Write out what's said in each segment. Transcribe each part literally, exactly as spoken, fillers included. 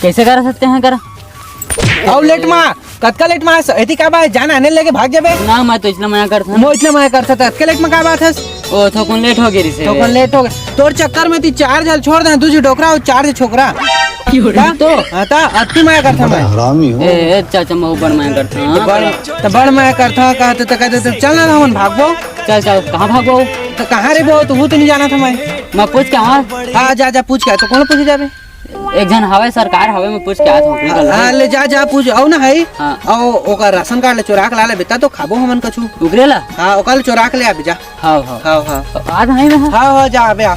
कइसे करा सकते हैं, करा? अउ लेट मा, कतका लेट मा? एती का बात, जान आने लेके भाग जाबे। ना, मैं तो इतना मया करथन। मो इतना मया करथन, अतके लेट मा का बात हे? ओ, थोकन लेट हो गे रिसे। थोकन लेट हो गे। तोर चक्कर में ती चार झन छोड़ दे, दू झन डोकरा अउ चार झन छोकरा। का? तो? हाँ, ता, अति मया करथन मैं। हरामी हो। ए, ए, चाचा, मैं बड़ मया करथन। तो बड़, तो बड़ मया करथन, कहते तो कहते तो चल ना, हमन भागबो। चल, चल, कहाँ भागबो? तो कहाँ रे बो? तू तो नहीं जाना था मैं। मैं पूछ के, हाँ। हाँ, जा, जा, पूछ के। तो कौन पूछे जाबे? एक झन हवय, सरकार हवय, मैं पूछ के आत हूँ, ओकरे करा। हाँ, ले जा, जा, पूछ, अउ ना है। हाँ। अउ ओकर राशन कार्ड ले चोरा के ला ले बेटा, तो खाबो हमन कछु। ओकरे ला? हाँ, ओकर ले चोरा के ले आबे जा। हाँ, हाँ। हाँ, हाँ। तो आज नहीं ना। हाँ, हाँ, जा, आबे आ।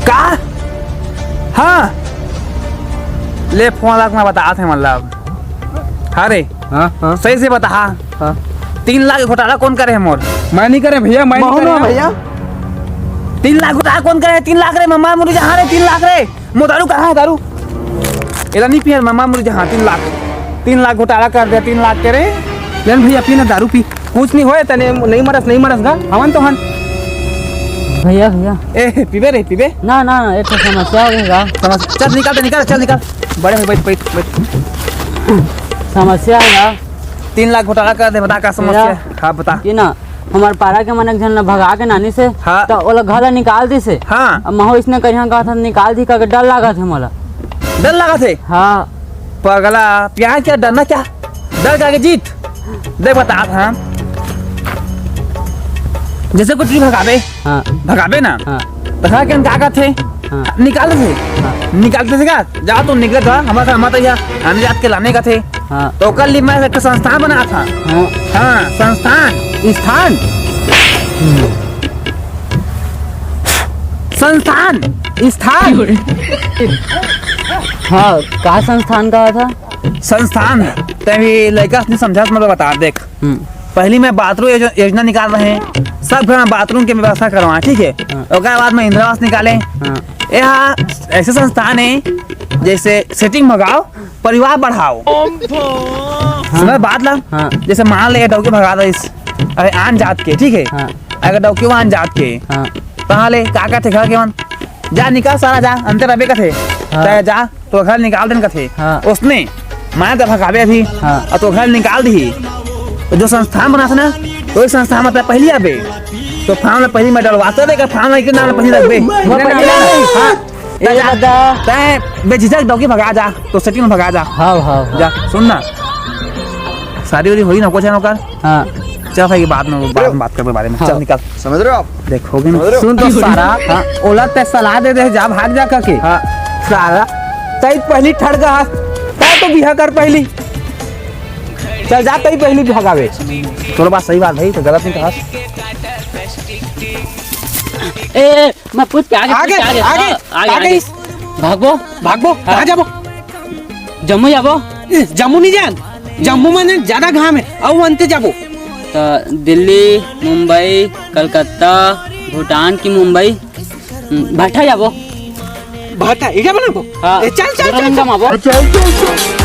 का? हाँ। ले, फोन रख, मैं बतात हँव, मतलब। हाँ रे। हाँ, हाँ। सही से बता। हाँ। तीन लाख घोटाला कौन करे हे मोर? मैं नहीं करे भैया, मैं नहीं करे। भैया। तीन लाख घोटाला कौन करे? तीन लाख रे, ममा मुरी जहाँ रे, तीन लाख रे। मो दारू कहाँ हे, दारू? एला नहीं पिए, ममा मुरी जहाँ, तीन लाख। तीन लाख घोटाला कर दे, तीन लाख के रे। ले न भैया, पी ना दारू पी। कुछ नहीं होय, तने नहीं मरस, नहीं मरस गा, हवन तो हन। भैया, भैया। ए, पीबे रे, पीबे? ना, ना, ना, एक ठो समस्या हो गई गा। समस्या? चल निकल, निकल, चल निकल। बड़े हो, बैठ, बैठ, बैठ। समस्या हे गा। तीन लाख घोटाला कर दे, बता का समस्या हे? भैया। हाँ, बता। कि ना, हमर पारा के मन एक झन ला भगा के नानी से, हाँ। तो ओला घर ला निकाल दिस हे। हाँ। अब महू इसने करिहा कहत हन, निकाल दी करके डर लागत हे मोला। डर लागत हे? हाँ। पगला, प्यार क्या, डरना क्या? डर के आगे जीत। देख बतात हँव, जैसे कुछ भी भगाबे, हाँ। भगाबे ना, हाँ। भगा के का कहत हे? हाँ। निकाल दे। हाँ। निकाल दे का? जा तो निकले था, हमारे साथ मत आइया, आने जात के लाने का थे। हाँ। तो ओकर लिए मैं एक संस्थान बनात हँव। हाँ। हाँ, संस्थान। स्थान। संस्थान। स्थान। हाँ, का संस्थान कहत हस? संस्थान, तैं भी लइका से नहीं समझा, मतलब बता, देख। हम्म। पहली मैं बाथरूम योज-, योजना निकाल रहे हैं, सब घर में बाथरूम की व्यवस्था करवाएं, ठीक है? हाँ। ओकर बाद में इंदिरा आवास निकालें। हाँ। ये हाँ, ऐसे संस्थान है, जैसे सेटिंग भगाओ, परिवार बढ़ाओ। हाँ। समझ बात ला? हाँ। जैसे मान ले, डौकी भगा दे इस, अरे आन जात के, ठीक है? हाँ। अगर डौकी आन जात के, हाँ। कहाँ ले, का कहते घर के मन? जा निकल सारा, जा, अंते रबे कथे। हाँ। तैं जा, तो घर निकाल देन कथे। हाँ। उसने, मैं तो भगाबे अभी, हाँ। और तो घर निकाल दी। तो जो संस्थान बनाथे ना, वही संस्थान में तैं पहली आबे। तो फार्म में पहली मैं डलवाते देगा, फार्म में के नाम में पहली लगबे। मैं पहली आबे। हाँ। ए तैं जा, दादा। तैं बेझिझक डौकी भगा जा, तो सेटिंग में भगा जा। हाँ, हाँ, हाँ। जा, सुन ना। शादी वादी होई ना, कुछ है ना ओकर? हाँ। चल भाई, बाद में, बाद में बात करबे बारे में। हाँ। चल निकल। समझ रहे हो आप? देख, हो गई ना। समझ रहे हो? सुन तो सारा, हाँ, ओला तैं सलाह दे दे, जा भाग जा करके। हाँ। सारा, तैं पहली ठड़ गा हस, तैं तो बिहा कर पहली। चल जा, तैं पहली भगावे। तोर बात सही बात भाई, तो गलत नहीं कहा। ए, ए, मैं पूछ के आगे, आगे, पूछ के आगे। आगे, हाँ, आगे, आगे, आगे। आगे। भागबो? भागबो? हाँ। कहाँ जाबो? जम्मू जाबो? ए, जम्मू नहीं जान। जम्मू माने ज्यादा घाम है, अउ अंते जाबो। तो दिल्ली, मुंबई, कलकत्ता, भूटान की मुंबई, हम्म, भाटा जाबो। भाटा, इधर बनाबो? हाँ। ए, चल, चल, चल, चल। अच्छा, चल, चल।